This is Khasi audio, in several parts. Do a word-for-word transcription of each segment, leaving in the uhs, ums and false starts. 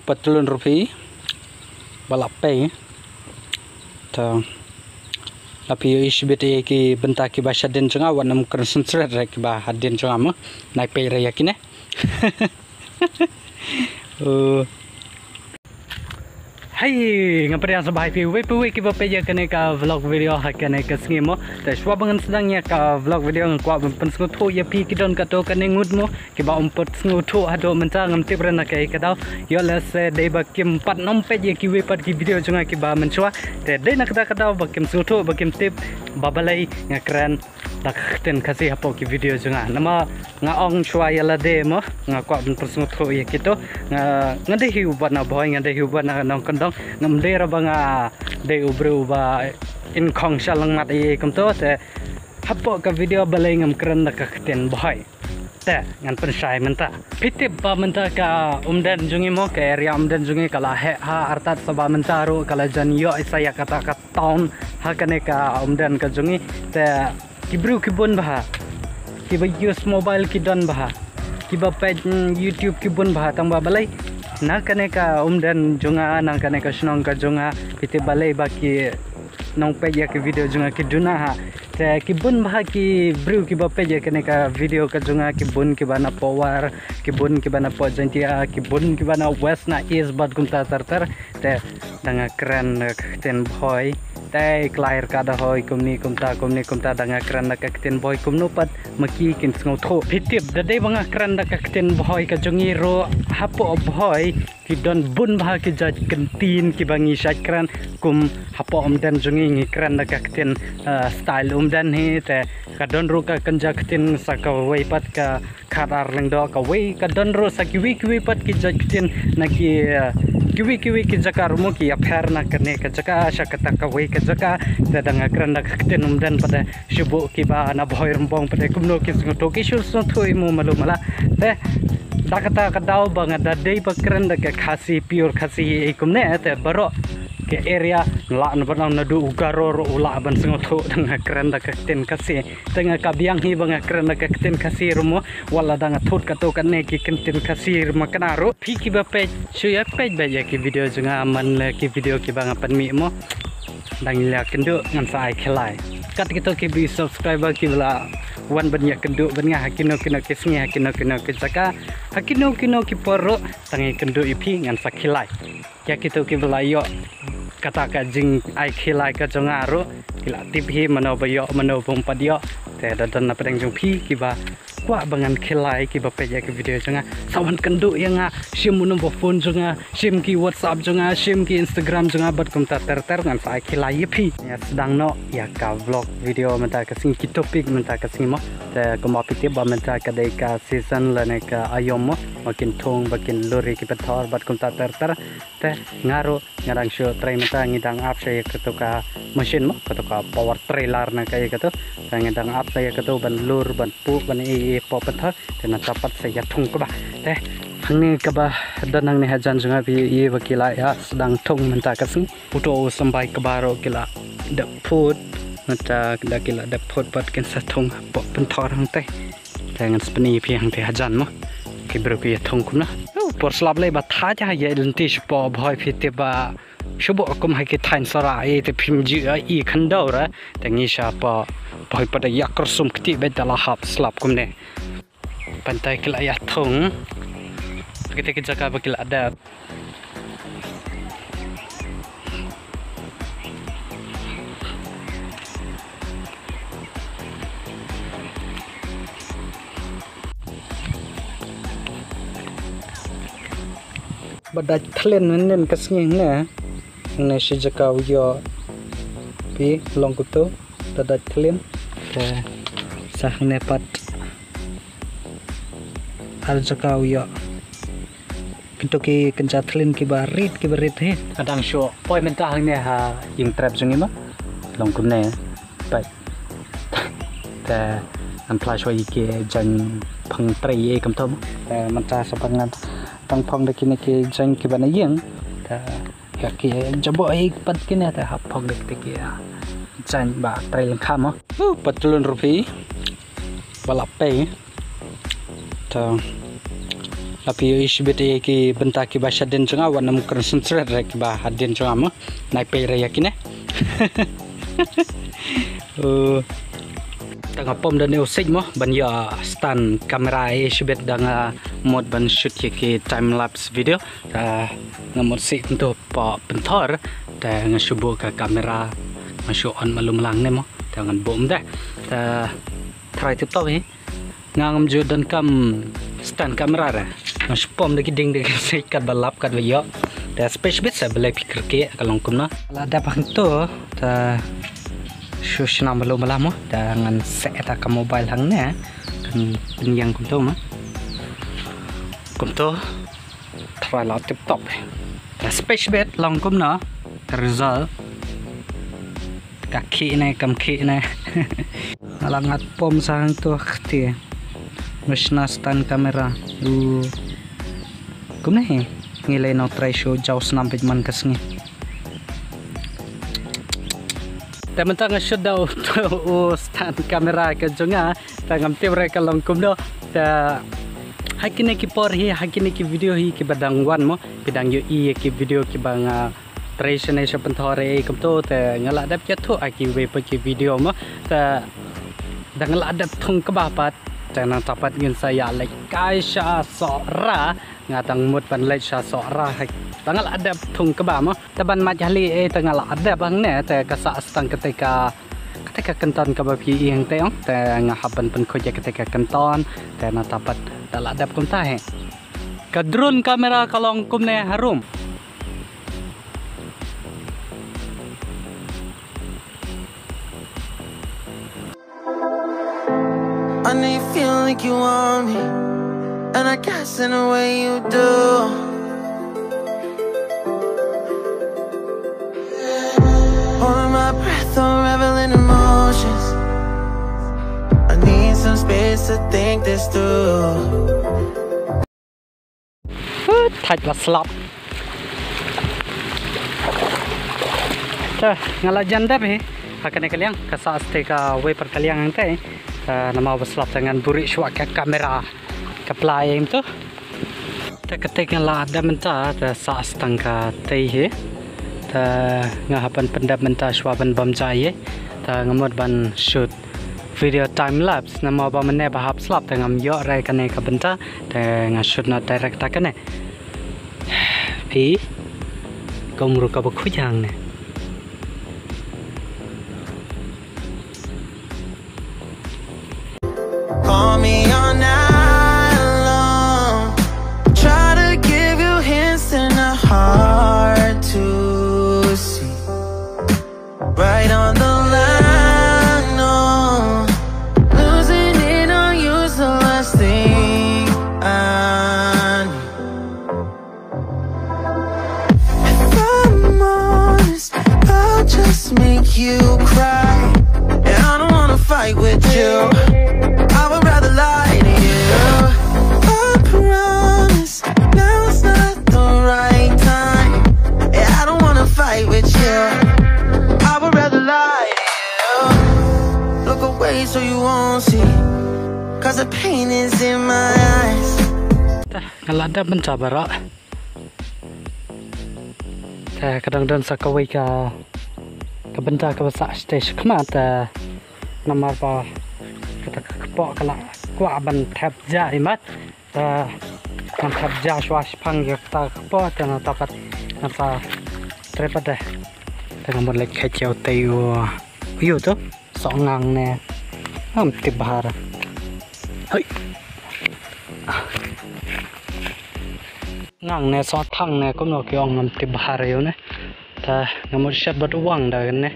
Patlun ruh phi ba la pei. Ta la phi ïohi shibit ïa ki bynta kiba shadien jong nga, wat nym concentrate re kiba hadien jong nga mo. Nai pei re ïa kine. Oh. Hai, nga pdiang sngewbha ïa phi uwei pa uwei kiba peit ïa kane ka vlog video ha kane ka sngi mo. Te shuwa ba ngan sdang ïa ka vlog video nga kwah ban pynsngewthuh ïa phi ki don kato kane ngut mo, kiba ym pat sngewthuh haduh mynta, ngam tip re na kaei ka daw. Ïoh lehse dei ba kim pat nym peit ïa kiwei pat ki video jong nga kiba mynshuwa. Te dei na kata ka daw ba kim sngewthuh, ba kim tip ba balei nga kren da ka ktien Khasi hapoh ki video jong nga. Namar nga ong shuwa ïa lade mo, nga kwah ban pynsngewthuh ïa kito. Nga, nga dei hi uba na Bhoi, nga dei hi uba na nongkyndong. Ngam dei re ba nga dei u briew uba in khong sha lyngmat ei ei kumto, te hapoh ka video balei ngam kren da ka ktien Bhoi. Te ngan pynshai mynta. Phi tip ba mynta ka Umden jong ngi mo, ka area Umden jong ngi ka la heh ha artat, sa ba mynta ruh ka la jan ïoh i sa ïa kata ka town ha kane ka Umden ka jong ngi. Te ki briew ki bun bha kiba use mobile ki don bha, kiba peit, mm, YouTube ki bun bha, tang ba balei na kane ka Umden jong nga, na kane ka shnong ka jong nga, phi tip balei ba ki nongpeit ïa ki video jong nga ki duna ha. Te ki bun bha ki briew kiba peit ïa kane ka video ka jong nga, ki bun kiba na poh War, ki bun kiba na poh Jaintia, ki bun kiba na West, na East bad kumta ter ter. Te da nga kren da ka ktien Bhoi, te kloi re ka da hoi kumne kumta, kumne kumta, da nga kren da ka ktien Bhoi kumno pat ma ki kin sngewthuh. Phi tip da dei ba nga kren da ka ktien Bhoi ka jong ngi ruh, hapoh Bhoi ki don bun bha ki jait kyntien kiba ngi shait kren. Kum hapoh Umden jong ngi ngi kren da ka ktien, eh, style Umden hi, te ka don ruh ka kynja ktien sa kawei pat ka Khadar Lyngdoh, kawei ka don ruh sa kiwei kiwei pat ki jait ktien na ki, eh, kiwei kiwei ki jaka ruh mo, ki ïapher na kane ka jaka sha kata kawei ka jaka. Te da nga kren da ka ktien Umden pat, eh, shu buh kiba na Bhoi Rymbong pat, eh, kumno ki sngewthuh, ki shu sngewthuh i mo malu mala. Te da kata ka daw ba nga da dei ba kren da ka Khasi, pure Khasi ei kumne, te baroh ka area, lah na ba nang naduh u Garo ruh u lah ban sngewthuh da nga kren da ka ktien Khasi. Te nga ka biang hi ba nga kren da ka ktien Khasi ruh mo, wat la da nga thut kato kane ki kyntien Khasi ruh ma kane ruh. Phi kiba peit, shu ïa peit beit ïa ki video jong nga, man la ki video kiba nga pynmih mo. Dang ïa kynduh ngan sa ai khilai. Kat kito ki bi subscriber kiba la wan ban ïa kynduh ban nga ha kino kino ki sngi, ha kino kino ki jaka, ha kino kino ki por ruh, tang ïa kynduh ïa phi ngan sa khilai. Ïa kito kiba la ïoh kata ka jingai khilai ka jong nga ruh, ki la tip hi mano ba ïoh, mano bym pat ïoh. Te da don na pdeng jong phi kiba kwah ba ngan khilai, kiba peit ïa ki video jong nga, sa wan kynduh ïa nga, shim u number phone jong nga, shim ki WhatsApp jong nga, shim ki Instagram jong nga bad kumta ter ter, ngan sa ai khilai ïa phi. Ïa sdang noh ïa ka vlog video mynta ka sngi, ki topic mynta ka sngi mo. Te kumba phi tip ba mynta ka dei ka season lane ka aïom mo, ba kin thung, ba kin lur ïa ki pathor bad kumta ter ter. Te nga ruh nga dang shu trei mynta, ngi dang ap sha ïa kato ka machine mo, kato ka power trailer na ka ïa kato. Te ngi dang ap sha ïa kato ban lur, ban puh, ban ïa, ïa poh pathor. Te nangta pat sa ïa thung kaba. Te hangne kaba don hangne hajan jong nga phi ïa ba ki la ïa sdang thung mynta ka sngi. Uto u symbai kaba ruh ki la dep phut. Nangta da ki la dep phut pat kin sa thung poh pathor hangte. Te ngan sa pyni ïa phi hangte hajan mo. Ki briew ki ïa thung kumno. Oh, por slap lei ba thait ha ïa lynti shapoh Bhoi, phi tip ba shu buh kum ha ki thaiñ Sora ei, te phim ju i khyndew re. Te ngi shapoh Bhoi pat da ïa kyrsum kti beit da la hap slap kumne. Pyntai ki la ïa thung. Kita ki jaka ba ki la dep. Ba dait thlin mynnin ka sngi ne. Ne shi jaka u ïoh. Phi long kuto da dait thlin. Te sa hangne pat ar jaka u ïoh. Kito ki kynja thlin kiba rit, kiba rit hi. Ka dang shu poi mynta hangne ha ïing trep jong ngi ma. Long kumne. Peit. Te ngan phla shuwa ïa ki jaiñ phong trei ei kumto. Te mynta sa ba ngan dang phong da kine ki jaiñ kiba na ïing. Te ïa ki jaboh ei pat kine te hap phong da kine ki jaiñ ba trei lyngkha mo. Uh, patlun ruh phi. Ba la pei. Te Nga phi ïohi shibit ïa ki bynta kiba shadien jong nga, wat nym concentrate re kiba hadien jong nga mo. Nai pei re ïa kine. Oh. Te nga pom da ne u sik mo ban ïoh stand camera, ïohi shibit da nga mut ban shoot ïa ki time lapse video. Te nga mut sik ntu pa pynthor. Te nga shu buh ka camera, nga shu on malu mlang ne mo. Te ngan buh mde. Te try tip top hi. Nga ngam ju donkam stand camera re. Nga shu pom da ki dieng da ki sik katba lap katba ïoh. Te space bit sa balei phi kyrkieh ka long kumno. La dep hangto te shu shna malu mlang mo. Te ngan set da ka mobile hangne. Kan pynïeng kumto mo. Kumto. Try la tip top. Ka space bit long kumno ka result. Ka khih ne kam khih ne. Nga la ngat pom sa hangto kti. Nga shna stand camera. U. Kumne hi. Ngi lei nang try shu jaw snam bit man ka sngi. Te mynta nga shoot da u, u stand camera ka jong nga. Te ngam tip re ka long kumno. Te ha kine ki por hi, ha kine ki video hi kiba dang wan mo. Phi dang ïohi ïa ki video kiba nga trei shane sha pynthor ei kumto. Te nga la dep ïathuh ha kiwei pat ki video mo. Te da nga la dep thung kba pat. Te nangta pat ngin sa ïaleit kai sha Sohra. Nga dang mut ban leit sha Sohra. Da nga la dep thung kba mo. Te ban mad hali ei te nga la dep hangne te ka sah tang kata ka, kata ka kynton kaba phi ïohi hangtei ong. Te nga hap ban pynkhuid ïa kata ka kynton. Te nangta pat da la dep kumta hi. Ka drone camera ka long kumne harum. I know you feel like you want me, and I guess in a way you do. Holding my breath, unraveling emotions. I need some space to think this through. Thait ba slap. Te nga la jan dep hi ha kane ka liang, ka sah shatei kawei pat ka liang hangtei. Te namar ba slap te ngan buhrieh shuwa ka kamera ka pla ïa ym tu. Te katei nga la dep mynta te sah tang katei hi. Te nga hap ban pyndep mynta shuwa ban bam ja ïa. Te nga mut ban shoot video time lapse namar ba mynne ba hap slap te ngam ïoh re kane ka bynta. Te nga shoot na direct ta kane. Phi kum ruh kaba khuid hangne. Call me all night long. Try to give you hints and a heart to see. Right on the line, no. Losing it on you's the last thing I need. If I'm honest, I'll just make you cry. And I don't wanna fight with you. I would rather lie to you. I promise now's not the right time. Yeah, I don't wanna fight with you. I would rather lie to you. Look away so you won't see. 'Cause the pain is in my eyes. Nga la dep mynta baroh. Te ka dang don sa kawei ka, ka bynta kaba sah shatei shakhmat, te namar ba kata ka kpoh ka la kwah ban thep ja imat. Te ngan thep ja shuwa shaphang ïa kata ka kpoh, te nangta pat ngan sa trei pat de. Te nga mut leit kheit ïa utei u ïew tu. Soh ngang ne. Ngam tip bha re. Hoi. Ngang ne soh thang ne kumno ki ong ngam tip bha re ïa une. Te nga mut shet bad u wang da kane.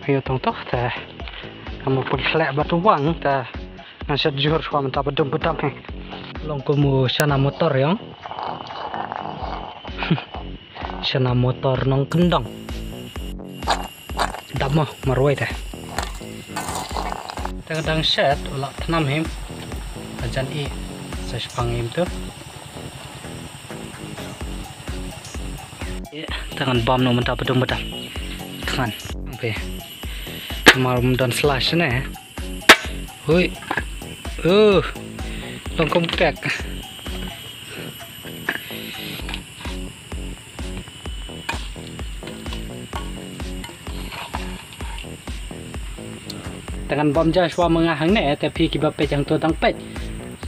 Ïa tong toh te. Nga mut pun khleh bad u wang te. Ngan shet jhur shuwa mynta ba dum ba dam hi. Long kum u shana motor ïong. Shana motor nongkyndong. Dap mo marwei te. Te ka dang shet u la thnam him. Ka jan i sa shipang him tu. Te ngan bam noh mynta badum badum. Te ngan. Phi. Mar um don slash ne. Hui. Uh. Long kum kek. Te ngan bam ja shuwa ma nga hangne, te phi kiba peit hangto dang peit.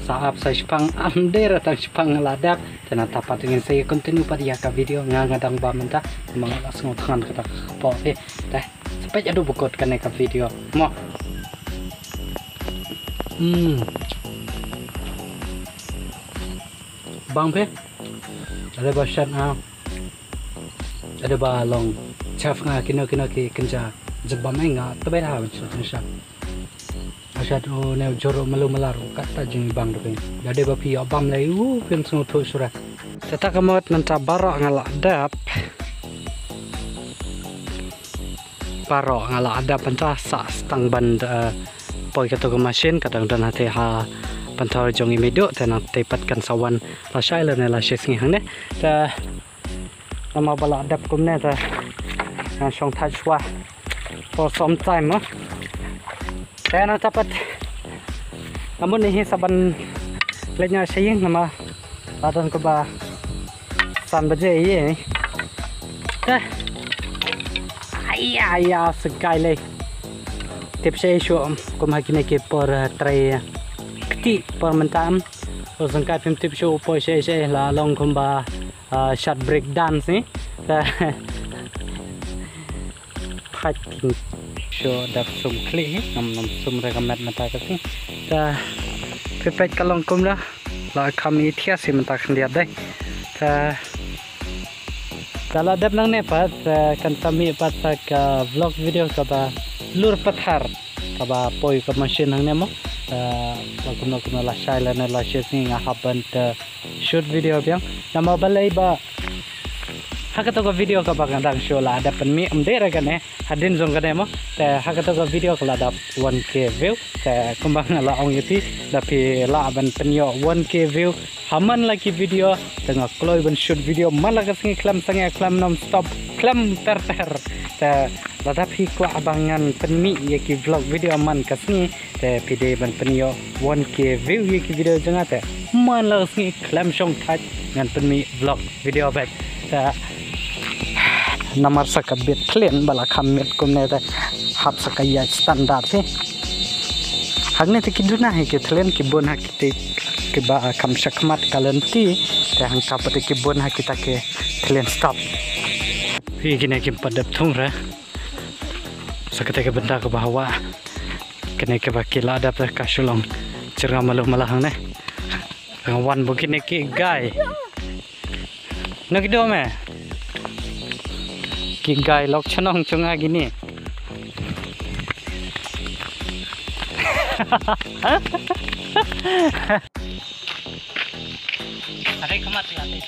Sa ap sa shipang, am dei ra tang shipang la dep. Te nangta pat ngin sa ïa continue pat ïa ka video, nga nga dang bam mynta. Te ma nga la sngew thngan kata ka kpoh phi. Te sa peit haduh ba kut kane ka video. Mo. Hmm. Bang phi. Ada ba shat nga. Ada ba long chef nga kino kino ki kynja jabam ai nga tebet ha ban shat nga shat. Ashat u ne u joro malu malar u kata jing bang depin. Ada ba phi ïa bam lai u phin sngewthuh sura. Tata ka mot nangta baroh nga la dep. Baroh nga la dep mynta sa stang ban, eh, poi kato ka machine ka dang don hate ha pynthor jong i Mido te nangte pat kan sa wan lashai lane lashisngi hangne. Te namar ba la dep kumne te ngan shong thait shuwa for some time mo. Te nangta pat nga mut hi sa ban leit noh sha ïing namar la don kaba san baje ïa. Te. Aiya, aiya, sngewkai lei. Tip sha shuh kum ha kine ki por, eh, trei, eh, kti por mynta. Sngewkai phim tip shuh por sha sha la long kumba, ah, shad break dance ni. Te. Phai shuh dap sum khlieh hi, ngam ngam sum re ka met mynta ka sngi. Te. Phi peit ka long kumno. La kham i thiah shi mynta khyndiat dei. Te. Te la dep nangne pat, eh, kan sa mih pat sa ka vlog video kaba lur pathar kaba poi ka machine hangne mo. Eh, la kumno kumno lashai lane lashisngi nga hap ban te shoot video biang. Namar balei ba ha kato ka video kaba nga dang shoot la dep pynmih ym dei re kane. Hadien jong kane mo. Te ha kato ka video ka la dap one K view. Te kumba nga la ong ïa phi, da phi lah ban pynïoh one K view ha man la ki video. Te nga kloi ban shoot video man la ka sngi khlem sangeh khlem non stop khlem ter ter. Te lada phi kwah ba ngan pynmih ïa ki vlog video man ka sngi. Te phi dei ban pynïoh one K view ïa ki video jong nga te man la ka sngi khlem shong thait ngan pynmih vlog video bad. Te namar sa ka bit clean ba la kham miet kumne te hap sa ka ïaid standard hi. Hangne te ki duna hi ki thlen ki bun ha kite kiba kham shakhmat ka lynti te hangta pat te ki bun ha kita ki thlen stop. Hi kine kim pat dep thung re. Sa kata ka bynta kaba hawa. Kane kaba ki la dep te ka shu long jyrngam malu mala hangne. Nga wan bad kine ki guy. No ki do me. Ki guy lok chnong chunga kine. Are khamat la te.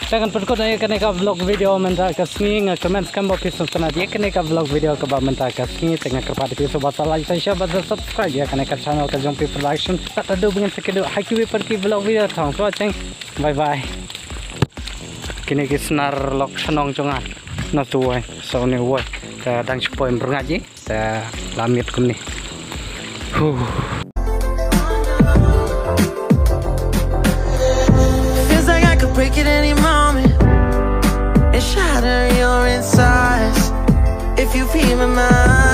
Te ngan pynkut ïa kane ka vlog video mynta ka sngi, nga kyrmen skhem ba phi sngewtynnat ïa kane ka vlog video kaba mynta ka sngi. Te nga kyrpad ïa phi sngewbha sa like, sa share bad sa subscribe ïa kane ka channel ka jong Phi Production. Sa ta du ba ngin sa kynduh ha kiwei pat ki vlog video. Thanks for watching. Bye bye. Kine ki snar lok shnong jong nga. Na tu wai, sa une wai. Te dang shu poi byrngat ji. Te la miet kumne. Huh. Feels like I could break at any moment and shatter your insides. If you feel my mind,